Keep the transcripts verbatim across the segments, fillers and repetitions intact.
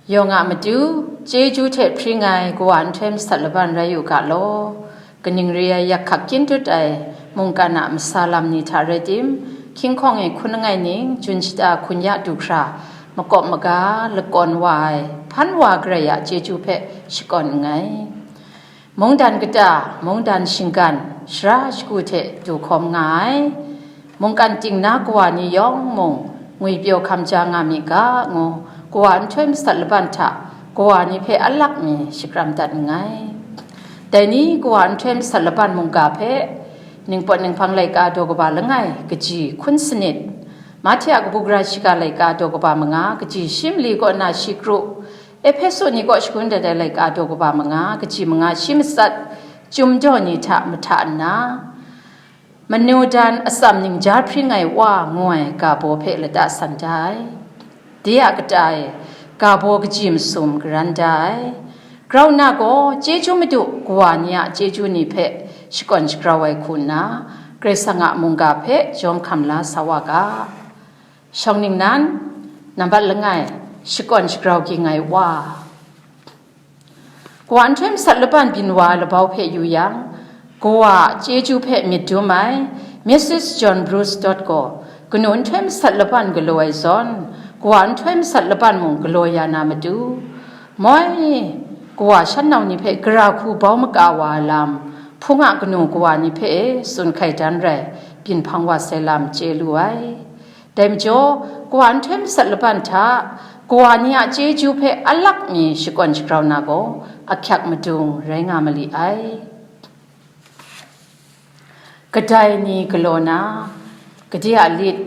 Yawng a matu, chyeju hte hpring ai kawa nhtoi masat laban rai u ga law. Kaning re ai yak hkak kyin dut ai mungkan a masa lam ni hta rai tim, hkying hkawng e hkun langai ning jun shata hkun ya du hkra, makawp maga lakawn wa ai hpan wa garai a chyeju hpe shakawn nngai. Mungdan kata, mungdan shinggan, sara shagu hte du hkawm nga ai. Mungkan ting na kawa ni yawng mung ngwipyaw hkam ja nga mi ga, ngu kawa nhtoi masat laban hta kawa ni hpe alak mi shakram dat nngai. Dai ni kawa nhtoi masat laban mungga hpe, Ningpawt Ninghpang laika daw kaba langai kaji hkun sanit, Mahte a kabu gara shiga laika daw kaba manga kaji shi mali kaw na shi kru, Ehpesu ni kaw shagun dat ai laika daw kaba manga kaji manga shi matsat, Chyum daw ni hta mahta nna, manu dan atsam ningja hpring ai Wa ngu ai ga baw hpe lata san da ai. De a kata e, ga baw kaji masum garan da ai. Grau na gaw, chyeju madu kawa ni a chyeju ni hpe shakawn shagrau ai hku nna, Karai Kasang a mungga hpe jawm hkam la sa wa ga. Shawng ningnan, nambat langai, shakawn shagrau ging ai Wa. Kawa nhtoi masat laban byin wa ai labau hpe yu yang, kawa a chyeju hpe myit dum ai Mrs John Bruce Dodd gaw kanu nhtoi masat laban galaw ai zawn, kawa nhtoi masat laban mung galaw ya na matu, moi, kawa shan nau ni hpe gara hku bau maka wa ai lam, hpung a kanu kawa ni hpe tsun hkai dan rai, byin hpang wa sai lam chye lu ai. Dai majaw, kawa nhtoi masat laban hta, kawa ni a chyeju hpe alak mi shakawn shagrau na gaw, ahkyak madung rai nga mali ai. Kadai ni galaw na, gade a lit,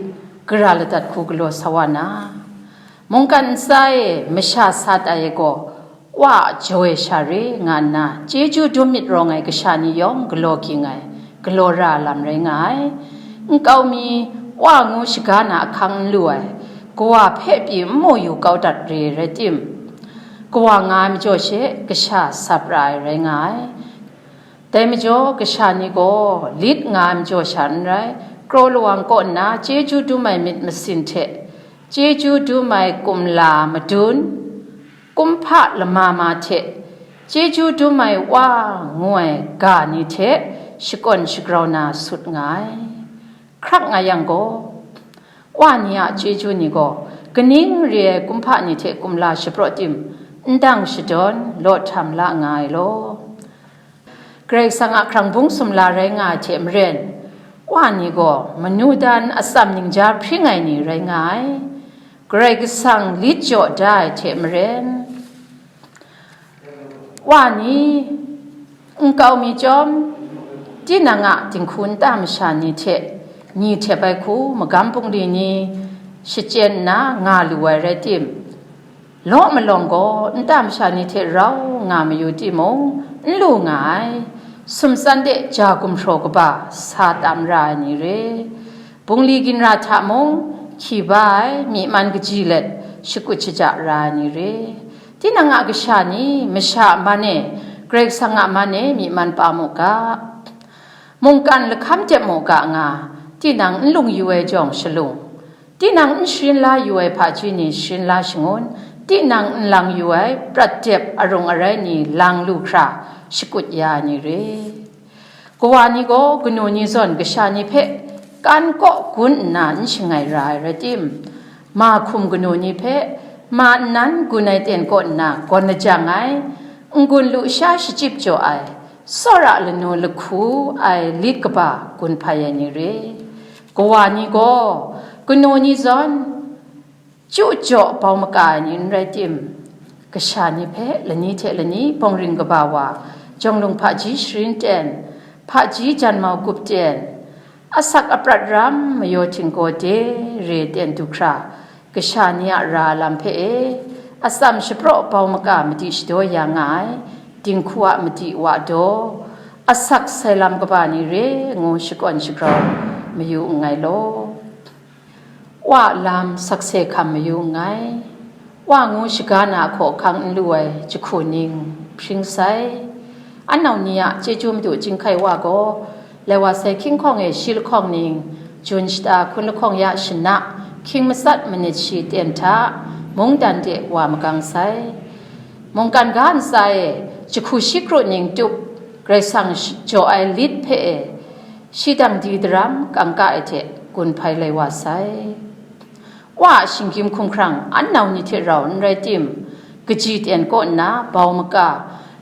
gara ladat hku galaw sa wa na, mungkan ntsa e masha sa tai ai gaw, Wa a jaw e sha re nga nna, chyeju dum myit rawng ai kasha ni yawng galaw ging ai, galaw ra lam rai nga ai. Nkau mi Wa ngu shaga na ahkang n lu ai, kawa hpe pyi n mu yu kau dat re rai tim, kawa nga ai majaw she kasha sap ra ai rai nga ai. Dai majaw kasha ni gaw lit nga ai majaw sha n rai, kraw lawang kaw nna chyeju dum ai myit masin hte, chyeju dum ai kumla madun, kumhpa lama ma hte, chyeju dum ai Wa ngu ai ga ni hte shakawn shagrau na sut nga ai. Hkrak nga yang gaw, Wa ni a chyeju ni gaw kaning re ai kumhpa ni hte kumla shapraw tim, n dang shadawn law htam la nga ai law. Karai Kasang a hkrang bung sumla rai nga ai hte maren, Wa ni gaw manu dan atsam ningja hpring ai ni rai nga ai. Karai Kasang lit jaw da ai hte maren, Wa ni nkau mi chyawm, tinang a dinghku nta masha ni hte ni hte bai hku magam bungli ni shachyen nna nga lu ai rai tim, law malawng gaw nta masha ni hte rau nga mayu timung, n lu nga ai. Sumtsan de ja gumhpraw kaba sa tam ra ai ni re, bungli ginra hta mung hkyi ba ai myi man kaji let shakut shaja ra ai ni re, tinang a kasha ni masha a man e, Karai Kasang a man e myi man pa mu ga. Mungkan lahkam dep mu ga nga, tinang n lung yu ai jawng shalung, tinang n sharin la yu ai hpaji ni sharin la shangun, tinang n lang yu ai prat dep arung arai ni lang lu hkra shakut ya ai ni re. Kawa ni gaw kanu ni zawn kasha ni hpe kan kaw gun nna n shangai ra ai rai tim, ma hkum kanu ni hpe ma nnan gun ai ten kaw nna gawn lajang ai, n-gun lu sha shachyip jaw ai, tsawra lanu lahku ai lit kaba gun hpai ai ni re. Kawa ni gaw kanu ni zawn chyu jaw bau maka ai ni n rai tim, kasha ni hpe lani hte lani bawng ring kaba wa, jawng lung hpaji sharin ten, hpaji jan mau gup ten, asak aprat ram mayaw htinggaw de re ten du hkra, kasha ni a ra lam hpe e, atsam shapraw bau maka madi shadaw ya nga ai, dinghku a madi wa daw, asak sai lam kaba ni re ngu shakawn shagrau mayu nngai law. Wa a lam sakse hkam mayu nngai. Wa ngu shaga na hkaw hkang n lu ai jahku ning hpring sai. Anau ni a chyeju madu chyinghkai wa gaw, lai wa sai hkying hkawng e shi lahkawng ning, jun shata hkun lahkawng ya shana, hkying matsat manit shi ten hta, Mungdan de wa magang sai. Mungkan ga ntsa e jahku shi kru ning tup, Karai Kasang jaw ai lit hpe e, shi dang di daram kangka ai hte gun hpai lai wa sai. Wa a shinggyim hkumhkrang an nau ni hte rau n rai tim, kaji ten kaw nna bau maka,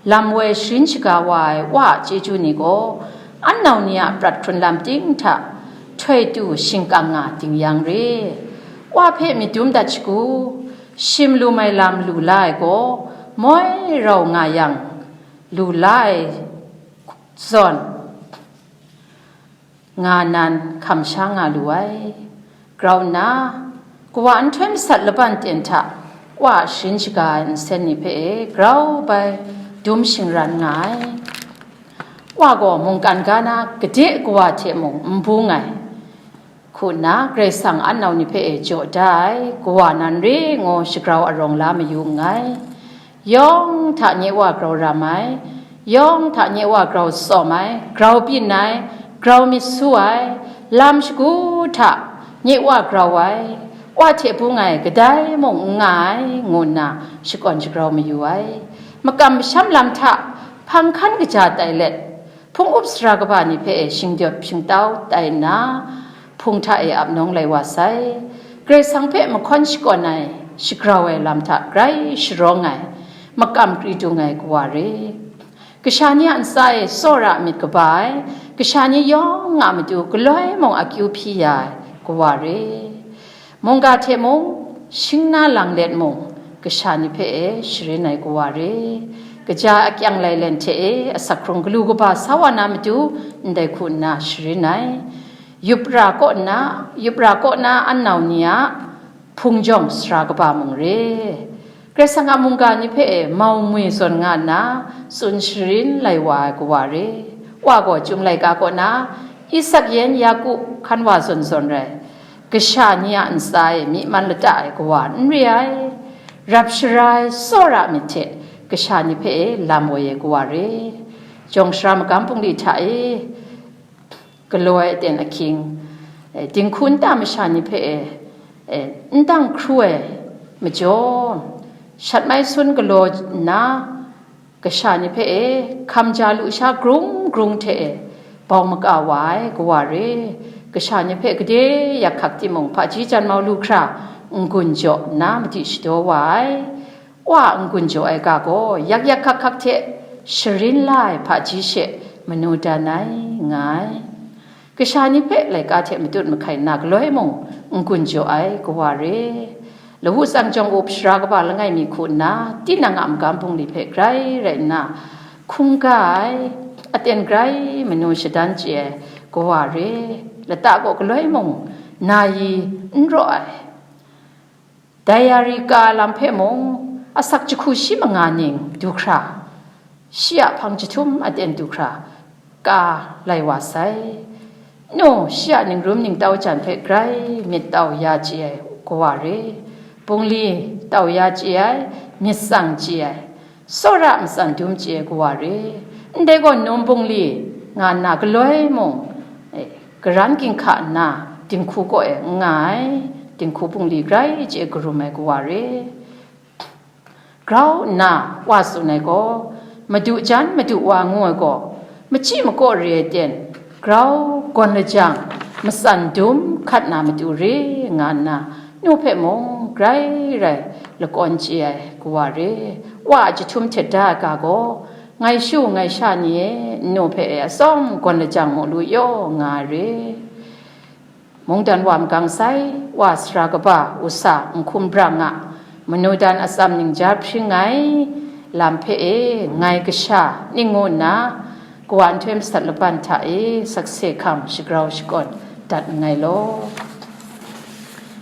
lam woi sharin shaga wa ai Wa a chyeju ni gaw, an nau ni a prat hkrun lam ting hta htoi tu shingkang nga ding yang re. Wa hpe myit dum dat shagu, shim lum ai lam lu la ai gaw, moi rau nga yang, lu la ai zawn, nga nan hkam sha nga lu ai. Grau nna, kawa nhtoi masat laban ten hta Wa a sharin shaga ai nsen ni hpe e grau bai dum shingran nga ai. Wa gaw mungkan ga na gade kawa hte mung n bung ai, hku nna Karai Kasang an nau ni hpe e jaw da ai, kawa nan re ngu shagrau arawng la mayu nngai. Yawng hta nye Wa grau ram ai, yawng hta nye Wa grau tsawm ai, grau byin ai, grau myit su ai, lam shagu hta nye Wa grau ai, Wa hte bung ai kadai mung n nga ai, ngu nna shakawn shagrau mayu ai. Makam masham lam hta hpang hkan kaja tai let, hpung up sara kaba ni hpe e shingdawp shingtau tai nna, hpung hta e ap nawng lai wa sai. Karai Kasang hpe mahkawn shakawn ai shagrau ai lam hta grai sharawng ai, makam kri dung ai kawa re. Kasha ni a ntsa e tsawra myit kaba ai, kasha ni yawng a matu galoi mung akyu hpyi ya ai kawa re. Mungga hte mung, shing na lang let mung, kasha ni hpe e sharin ai kawa re. Kaja akyang lailen hte e asak hkrung galu kaba sa wa na matu, ndai hku nna sharin ai. Yupra kaw nna, yupra kaw na an nau ni a hpung jawng sara kaba mung re. Karai Kasang a mungga ni hpe e mau ngwi zawn nga nna, tsun sharin lai wa ai kawa re. Wa gaw Chyum laika kaw na, Isak yen Yaku hkan wa zawn zawn rai, kasha ni a ntsa e myi man lata ai kawa n re ai, rap shara ai tsawra myit hte kasha ni hpe e lam woi ai kawa re. Jawng sara magam bungli hta e galaw ai aten ahkying, e, dinghku nta masha ni hpe e, e, n dang hkru ai majaw, shat mai sun galaw nna, kasha ni hpe e hkam ja lusha grung grung hte e bau maka wa ai kawa re. Kasha ni hpe gade yak hkak timung, hpaji janmau lu hkra n-gun jaw nna madi shadaw wa ai. Wa a n-gun jaw ai ga gaw yak yak hkak hkak hte sharin la ai hpaji she manu dan ai, nga ai. Kasha ni hpe laika hte matut mahkai nna galoi mung n-gun jaw ai kawa re. Lawu tsang jawng up sara kaba langai mi hku nna, tinang a magam bungli hpe grai rai nna, hkungga ai, aten grai manu shadan chye ai kawa re. Lata kaw galoi mung na yi n raw ai. Dai ya ri ka lam hpe mung, asak jahku shi manga ning du hkra, shi a hpang jahtum aten du hkra, ka lai wa sai. Nu, shi a ningrum ningtau jan hpe grai myit tau ya chye ai kawa re, bungli tau ya chye ai, myit tsang chye ai, tsawra matsan dum chye ai kawa re, ndai gaw num bungli nga nna galoi mung, e, karan ginhka nna dinghku kaw e n nga ai, dinghku bungli grai chye karum ai kawa re. Grau nna wa tsun ai gaw, madu jan madu wa ngu ai gaw, machyi makaw re ai ten, grau gawn lajang, matsan dum hkat na matu re nga nna, nu hpe mung grai rai lakawn chye ai kawa re. Wa a jahtum htet da ai ga gaw, ngai shu ngai sha ni e, nnu hpe e atsawm gawn lajang mu lu yaw nga ai re. Mungdan wa magang sai, wa sara kaba, usa, nhkum brang a, manu dan atsam ningja hpring ai lam hpe e, ngai kasha ning ngu nna, kawa nhtoi masat laban hta e sakse hkam shagrau shakawn dat nngai law.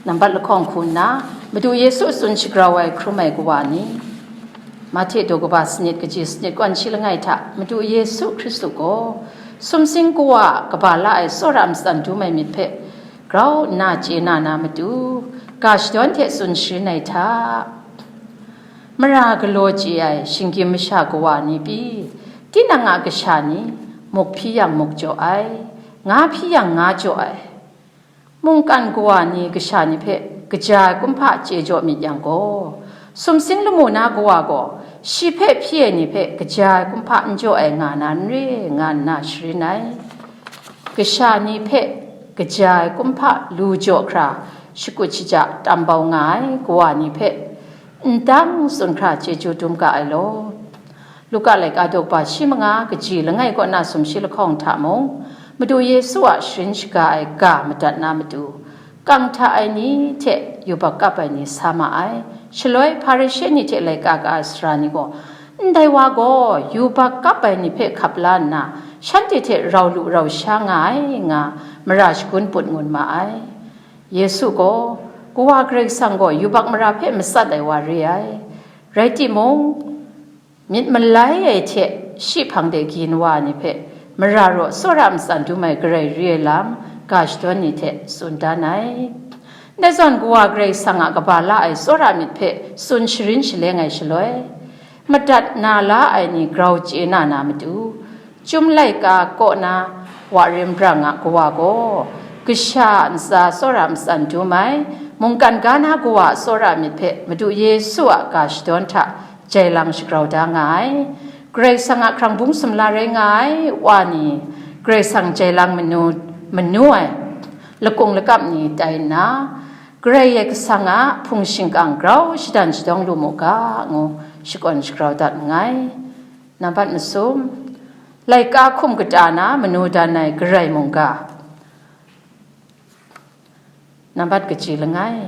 Nambat lahkawng hku nna, Madu Yesu tsun shagrau ai hkrum ai kawa ni, Mahte daw kaba sanit kaji sanit kawn shi langai hta Madu Yesu Hkristu gaw sumsing kawa kaba la ai tsawra matsan dum ai myit hpe grau nna chye na na matu, ga shadawn hte tsun sharin ai hta, mara galaw chye ai shinggyim masha kawa ni pyi, tinang a kasha ni, muk hpyi yang muk jaw ai, nga hpyi yang nga jaw ai, mungkan kawa ni kasha ni hpe kaja ai kumhpa chye jaw myit yang gaw, sumsing lamu na kawa gaw shi hpe hpyi ai ni hpe kaja ai kumhpa n jaw ai nga na n re, nga nna sharin ai. Kasha ni hpe kaja ai kumhpa lu jaw hkra shakut shaja tam bau nga ai kawa ni hpe n dang tsun hkra chyeju dum ga ai law. Luka laika daw kaba shi manga kaji langai kaw na sumshi lahkawng hta mung, Madu Yesu a sharin shaga ai ga madat na matu, kang hta ai ni hte yubak kap ai ni sa ma ai. Shaloi Hparishe ni hte laika ka ai sara ni gaw, "Ndai wa gaw yubak kap ai ni hpe hkap la nna, shanhte hte rau lu rau sha nga ai," nga mara shagun put ngun ma ai. Yesu gaw, "Kawa Karai Kasang gaw yubak mara hpe matsat ai wa re ai. Rai timung, myit malai ai hte shi hpang de gin wa ni hpe mara raw tsawra matsan dum ai Karai re ai lam, ga shadawn ni hte tsun dan ai. Ndai zawn, Kawa Karai Kasang a kaba la ai tsawra myit hpe tsun sharin shaleng ai shaloi, madat na la ai ni grau chye na na matu, Chyum laika kaw na wa rim brang a kawa gaw, kasha a ntsa tsawra matsan dum ai, mungkan ga na kawa a tsawra myit hpe Madu Yesu a ga shadawn hta jai lang shagrau da nga ai. Karai Kasang a hkrang bung sumla rai nga ai wa ni, Karai Kasang jai lang manu, manu ai lakung lakap ni tai nna, Karai Kasang a hpung shingkang grau shadan shadawng lu mu ga, ngu shakawn shagrau dat nngai. Nambat masum, laika hkum kata na manu dan ai Karai mungga. Nambat kaji langai,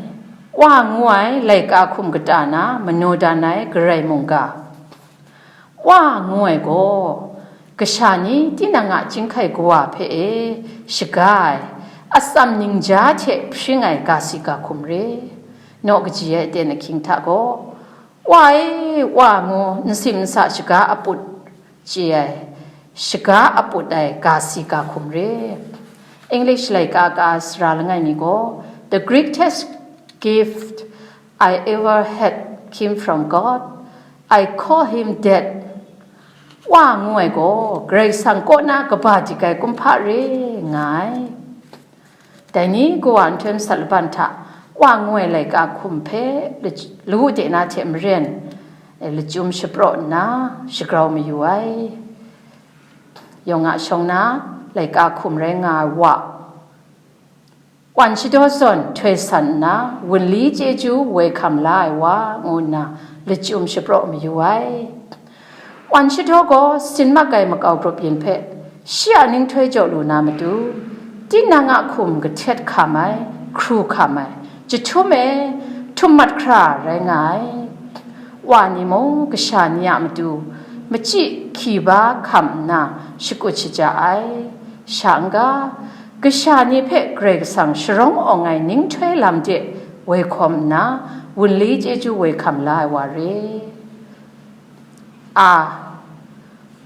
Wa ngu ai laika hkum kata na manu dan ai Karai mungga. Wa ngu ai gaw, kasha ni tinang a chyinghkai kawa hpe e shaga ai, atsam ningja hte hpring ai ga si ga hkum re. Naw kaji ai aten ahkying hta gaw, Wa e, wa ngu nsim nsa shaga aput chye ai, shaga aput ai ga si ga hkum re. English laika ka sara langai mi gaw, "The greatest gift I ever had came from God. I call him Dad." Wa ngu ai gaw, Karai Kasang kaw na kaba dik ai kumhpa re nga ai. Dai ni kawa nhtoi masat laban hta, wa ngu ai laika hkum hpe lach-, lawu de na hte maren, eh, lachyum shapraw nna shagrau mayu ai. Yawng a shawng na laika hkum rai nga ai wa, wan shadaw zawn htoi san nna, wunli chyeju woi hkam la ai wa, ngu nna lachyum shapraw mayu ai. Wan shadaw gaw sin mak ai makau grup yin hpe shi a ninghtoi jaw lu na matu, tinang a hkum kahtet hkam ai, hkru hkam ai, jahtum e htum mat hkra rai nga ai. Wa ni mung kasha ni a matu machyi hkyi ba hkam nna shakut shaja ai. Sha n-ga, kasha ni hpe Karai Kasang sharawng awng ai ninghtoi lam de woi hkawm nna, wunli chyeju woi hkam la ai wa re. A,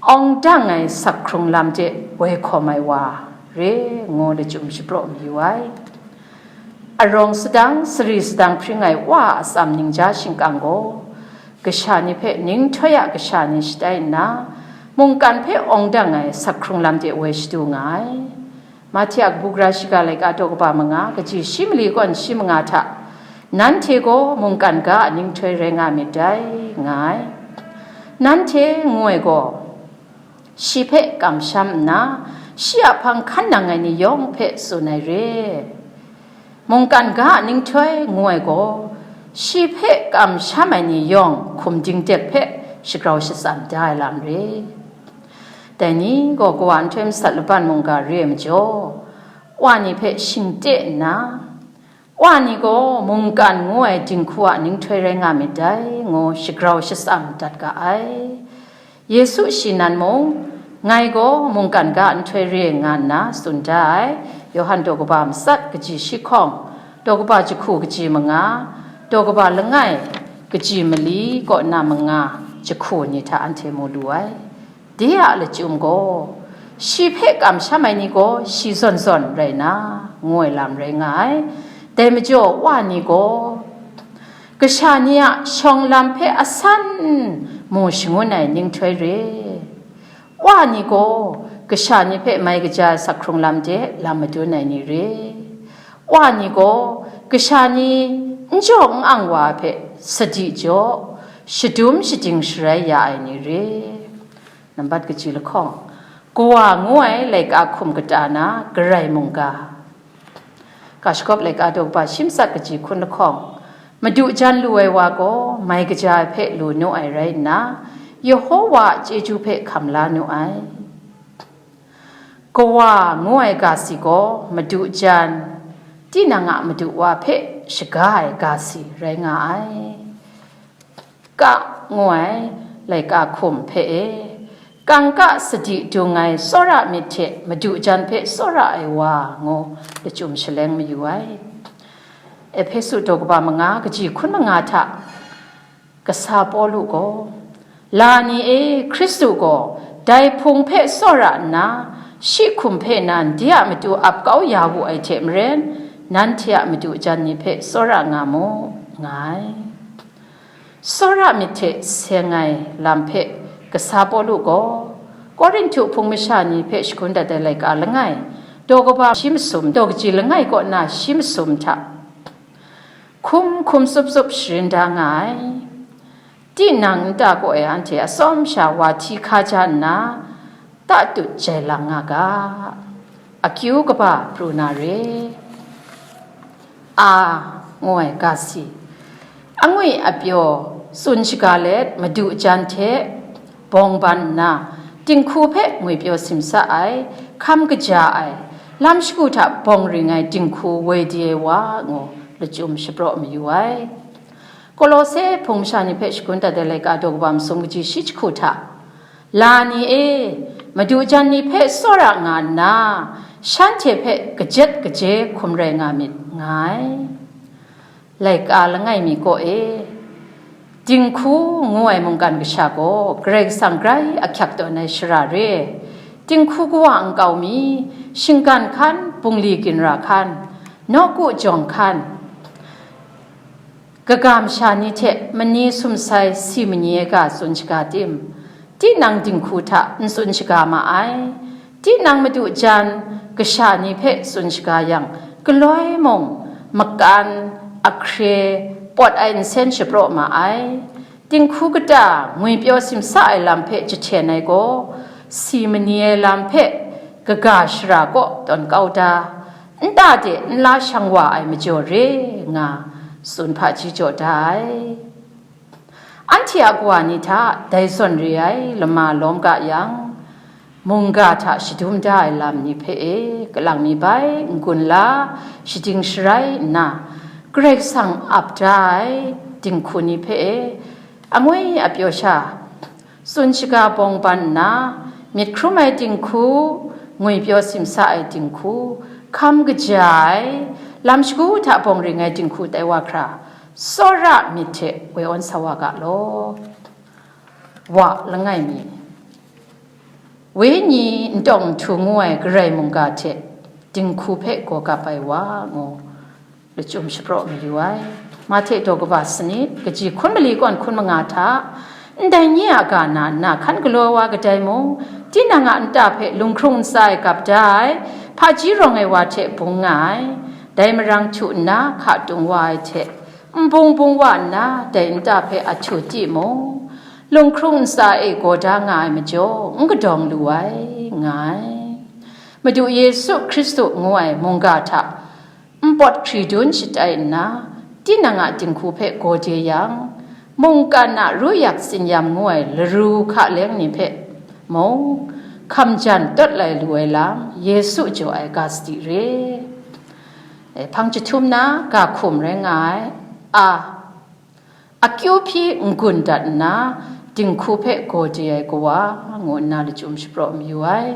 awng dang ai sak hkrung lam de woi hkawm ai wa re, ngu lachyum shapraw mayu ai. Arawng sadang, sari sadang hpring ai wa a atsam ningja shingkang gaw, kasha ni hpe ninghtoi a kasha ni shatai nna, mungkan hpe awng dang ai sak hkrung lam de woi shadu nga ai. Mahte a kabu gara shiga laika daw kaba manga, kaji shi mali kawn shi manga hta, "Nanhte gaw mungkan ga a ninghtoi rai nga myit dai," nga ai. "Nanhte," ngu ai gaw, shi hpe kamsham nna, shi a hpang hkan nang ai ni yawng hpe tsun ai re. "Mungkan ga a ninghtoi," ngu ai gaw, shi hpe kamsham ai ni yawng hkum dingdek hpe shagrau shatsam da ai lam re. Dai ni gaw kawa nhtoi masat laban mungga re ai majaw, wa ni hpe shingte nna, wa ni gaw mungkan ngu ai dinghku a ninghtoi rai nga myit dai, ngu shagrau shatsam dat ga ai. Yesu shi nan mung, "Ngai gaw mungkan ga nhtoi re," nga nna tsun da ai. Yawhan daw kaba matsat kaji shi hkawng, daw kaba jahku kaji manga, daw kaba langai kaji mali kaw na manga jahku ni hta anhte mu lu ai. De a lachyum gaw, "Shi hpe kamsham ai ni gaw shi zawn zawn rai na," ngu ai lam rai nga ai. Dai majaw wa ni gaw, kasha ni a shawng lam hpe asan mu shangun ai ninghtoi re. Wa ni gaw, kasha ni hpe mai kaja ai sak hkrung lam de lam madun ai ni re. Wa ni gaw, kasha ni n jaw n ang wa hpe sadi jaw, shadum shading sharai ya ai ni re. Nambat kaji lahkawng, Kawa ngu ai laika hkum kata na Karai mungga. Ga shagawp laika daw kaba shi matsat kaji hkun lahkawng, madu jan lu ai wa gaw mai kaja ai hpe lu nu ai rai nna, Yehowa a chyeju hpe hkam la nu ai. Kawa ngu ai ga si gaw madu jan, tinang a madu wa hpe shaga ai ga si rai nga ai. Ka ngu ai laika hkum hpe e, kangka sadi dung ai tsawra myit hte madu jan hpe tsawra ai wa ngu lachyum shaleng mayu ai. Ehpesu daw kaba manga kaji hkun manga hta kasa Pawlu gaw, La ni e, Hkristu gaw dai Hpung hpe tsawra nna, shi hkum hpe nan de a matu ap kau ya wu ai hte maren, nanhte a madu jan ni hpe tsawra nga mu, nga ai. Tsawra myit hte seng ai lam hpe kasa Pawlu gaw, Korinhtu hpung masha ni hpe shagun dat ai laika langai, daw kaba shi masum, daw kaji langai kaw na shi masum hta hkum hkum tsup tsup sharin da nga ai. Tinang nta kaw e anhte atsawm sha wa hti hkaja nna, tatut jai lang nga ga. Akyu kaba pru na re. A ngu ai ga si, angwi apyaw tsun shaga let madu jan hte bawng ban nna, dinghku hpe ngwipyaw simsa ai, hkam kaja ai, lam shagu hta bawng ring ai dinghku woi de ai wa ngu lachyum shapraw mayu ai. Kolose hpung masha ni hpe shagun dat ai laika daw kaba masum kaji shi jahku hta, La ni e, madu jan ni hpe tsawra nga nna, shanhte hpe kajet kaje hkum rai nga myit, nga ai. Laika langai mi kaw e, dinghku ngu ai mungkan kasha gaw Karai Kasang grai ahkyak tawn ai shara re, dinghku kawa nkau mi, shinggan hkan, bungli ginra hkan, nawku jawng hkan, kaga masha ni hte mani sumsai si mani ai ga tsun shaga tim, tinang dinghku hta n tsun shaga ma ai. Tinang madu jan kasha ni hpe tsun shaga yang, galoi mung makan, ahkre, pawt ai nsen shapraw ma ai. Dinghku kata ngwipyaw simsa ai lam hpe jahten ai gaw, si mani ai lam hpe kaga shara kaw tawn kau da, nta de nla shang wa ai majaw re nga tsun hpaji jaw da ai. Anhte a kawa ni hta dai zawn re ai lama lawm ga yang, mungga hta shadum da ai lam ni hpe e kalang mi bai n-gun la, shading sharai nna, Karai Kasang ap da ai dinghku ni hpe e, angwi apyaw sha, tsun shaga bawng ban nna, myit hkrum ai dinghku, ngwipyaw simsa ai dinghku, hkam kaja ai, lam shagu hta bawng ring ai dinghku tai wa hkra, tsawra myit hte woi awn sa wa ga law. Wa langai mi, Wenyi n tawng n htu ngu ai Karai mungga hte dinghku hpe gaw gap ai wa ngu lachyum shapraw mayu ai. Mahte daw kaba sanit, kaji hkun mali kawn hkun manga hta, ndai nye a ga na nna hkan galaw wa kadai mung, tinang a nta hpe lunghkrung ntsa e gap da ai, hpaji rawng ai wa hte bung nga ai, dai marang htu nna hka tung wa ai hte, nbung bung wa nna dai nta hpe a htu timung, lunghkrung ntsa e gaw da nga ai majaw, n kadawng lu ai, nga ai. Madu Yesu Hkristu ngu ai mungga hta npawt hkri dun shatai nna, tinang a dinghku hpe gaw de yang, mungkan a ru yak tsinyam ngu ai laru hka leng ni hpe mung, hkam jan tawt lai lu ai lam, Yesu jaw ai ga sadi re. E, hpang jahtum na ga hkum rai nga ai. A, akyu hpyi n-gun dat nna, dinghku hpe gaw de ai kawa, ngu nna lachyum shapraw mayu ai.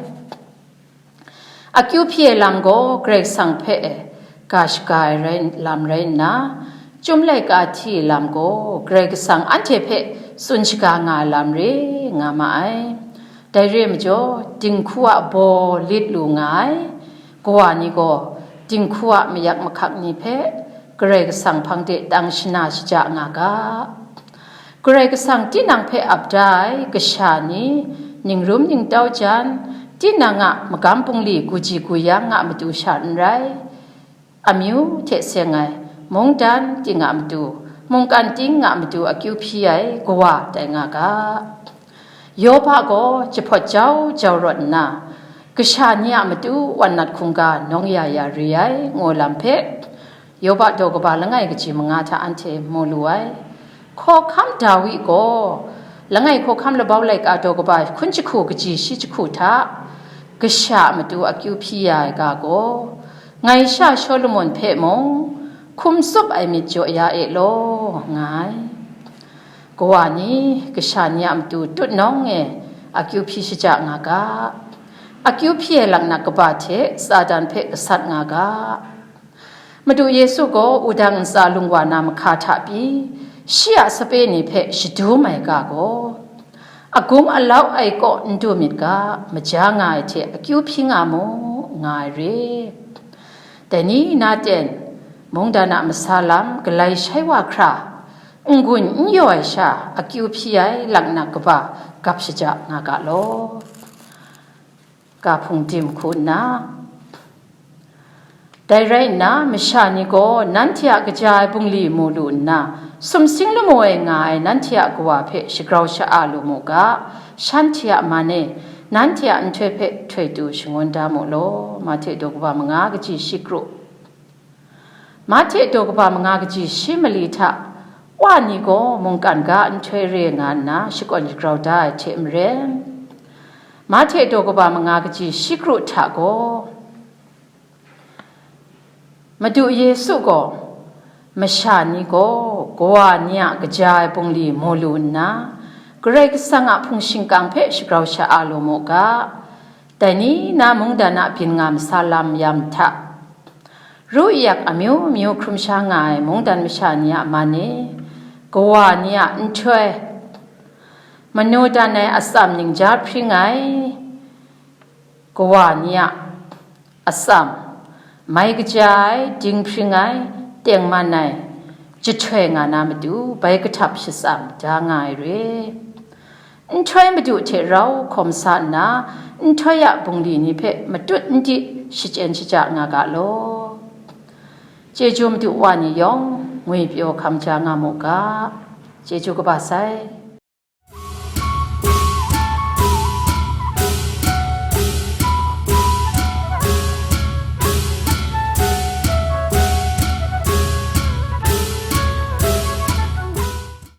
Akyu hpyi ai lam gaw Karai Kasang hpe ga shaga ai rai, lam rai nna, Chyum laika hti ai lam gaw Karai Kasang anhte hpe tsun shaga nga ai lam re nga ma ai. Dai re ai majaw, dinghku a baw lit lu nga ai, kawa ni gaw dinghku a mayak mahkak ni hpe Karai Kasang hpang de tang shana shaja nga ga. Karai Kasang tinang hpe ap da ai kasha ni, ningrum ningtau jan, tinang a magam bungli guji guyang a matu sha n rai, amyu hte seng ai Mungdan ting a matu, mungkan ting a matu akyu hpyi ai kawa tai nga ga. Yoba gaw jahpawt jau jau rawt nna, kasha ni a matu wan nat hkungga nawng ya ya re ai, ngu lam hpe, Yoba daw kaba langai kaji manga hta anhte mu lu ai. Hkawhkam Dawi gaw, langai hkawhkam labau laika daw kaba hkun jahku kaji shi jahku hta, kasha a matu akyu hpyi ya ai ga gaw, ngai sha Shawlumon hpe mung, hkum tsup ai myit jaw ya e law, nga ai. Kawa ni, kasha ni a matu tutnawng e akyu hpyi shaja nga ga, akyu hpyi ai laknak kaba hte Satan hpe gasat nga ga. Madu Yesu gaw wudang ntsa lung wa na mahka hta pyi, shi a sape ni hpe shadum ai ga gaw, agum alau ai kaw n du myit ga, maja nga ai hte akyu hpyi nga mu, nga ai re. Dai ni na ten, mungdan a masa lam galai shai wa hkra, n-gun n yaw ai sha akyu hpyi ai laknak kaba gap shaja nga ga law. Ga hpung dim hku nna, dai rai nna, masha ni gaw nanhte a kaja ai bungli mu lu nna, sumsing lamu ai nga ai nanhte a kawa hpe shagrau sha-a lu mu ga, shanhte a man e, nanhte a nhtoi hpe htoi tu shangun da mu law. Mahte daw kaba manga kaji shi kru. Mahte daw kaba manga kaji shi mali hta, wa ni gaw mungkan ga nhtoi re nga nna shakawn shagrau da ai hte maren, Mahte daw kaba manga kaji shi kru hta gaw, Madu Yesu gaw, masha ni gaw kawa ni a kaja ai bungli mu lu nna, Karai Kasang a hpung shingkang hpe shagrau sha-a lu mu ga, dai ni na mungdan a byin nga masa lam yam hta, ru yak amyu myu hkrum sha nga ai mungdan masha ni a man e, kawa ni a nhtoi, manu dan ai atsam ningja hpring ai, kawa ni a atsam, mai kaja ai, dinghpring ai, tengman ai, jahtoi nga na matu, bai kahtap shatsam da nga ai re. Nhtoi madu hte rau hkawm sa nna, nhtoi a bungli ni hpe matut n di shachyen shaja nga ga law. Chyeju madu wa ni yawng ngwipyaw hkam ja nga mu ga. Chyeju kaba sai.